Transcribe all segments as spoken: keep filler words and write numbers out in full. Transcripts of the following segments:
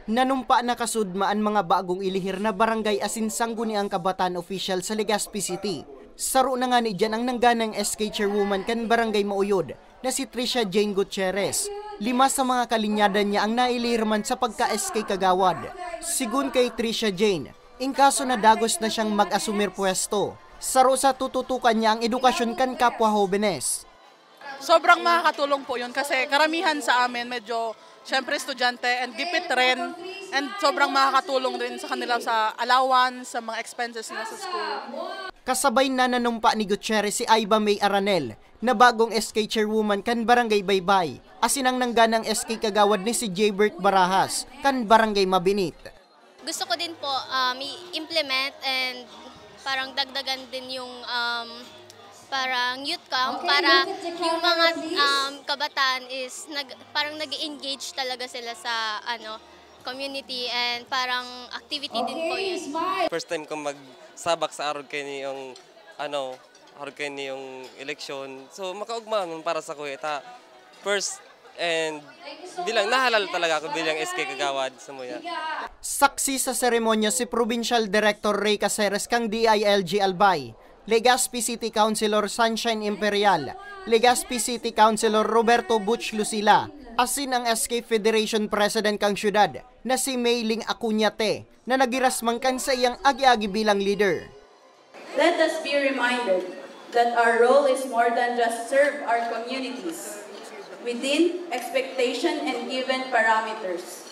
Nanumpa na kasudma an mga bagong ilihir na barangay asin sangguniang kabataan opisyal sa Legazpi City. Saro na ngani diyan ang nangganang S K chairwoman kan Barangay Mauyod na si Trisha Jane Gutierrez. Lima sa mga kalinyada niya ang nailihir man sa pagka-S K kagawad. Sigon kay Trisha Jane, in kaso na dagos na siyang mag-asumir pwesto, saro sa tututukan niya ang edukasyon kan kapwa hobenes. Sobrang makakatulong po yun kasi karamihan sa amin medyo, syempre, estudyante and gipit rin. And sobrang makakatulong rin sa kanila sa allowance, sa mga expenses nila sa school. Kasabay na nanumpa ni Gutierrez si Aiba May Aranel na bagong S K chairwoman kan Barangay Baybay, asin ang nangganang S K kagawad ni si Jaybert Barajas kan Barangay Mabinit. Gusto ko din po um, i-implement and parang dagdagan din yung um, parang youth camp para yung mga um, kabataan is nag, parang nag-engage talaga sila sa ano community and parang activity din po yun. First time ko magsabak sa arog kaini yung ano, arog kaini yung eleksyon. So makaugma man para sa kuya ta first and bilang nahalal talaga ako bilang S K kagawad sa muya. Saksi sa seremonya si Provincial Director Ray Caceres kang D I L G Albay, Legazpi City Councilor Sunshine Imperial, Legazpi City Councilor Roberto Butch Lucila, asin ang S K Federation President kang syudad na si Meiling Acuña Te na nagiras man kan saiyang agi-agi bilang leader. Let us be reminded that our role is more than just serve our communities within expectation and given parameters.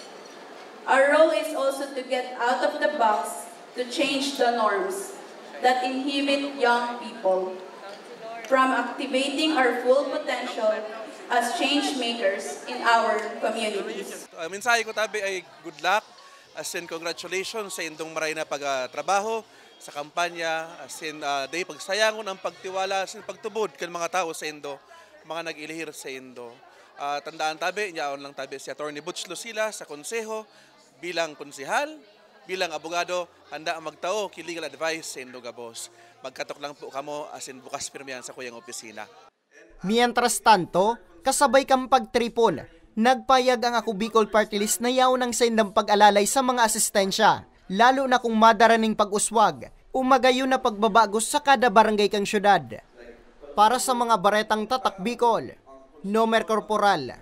Our role is also to get out of the box to change the norms that inhibit young people from activating our full potential as change makers in our communities. Ang mensahe ko tabi ay good luck, as in congratulations sa indong maray na pagtrabaho sa kampanya, as in uh, day pagsayangon ang pagtiwala, as in pagtubod kan mga tao sa indo, mga nag-ilihir sa indo. Uh, tandaan tabi, yaon lang tabi si Attorney Butch Lucila sa konseho, bilang konsehal, bilang abogado, handa magtao ki legal advice sa indo gabos. Magkatok lang po kamo, as in bukas pirmihan sa kuyang opisina. Mientras tanto, kasabay kan pagtripon, nagpayag ang Ako Bicol Party List na yaon ang saindang pag-alalay sa mga asistensya, lalo na kung madara ning pag-uswag o magayon na pagbabago sa kada barangay kan syudad. Para sa mga baretang Tatak Bicol, Nomer Corporal.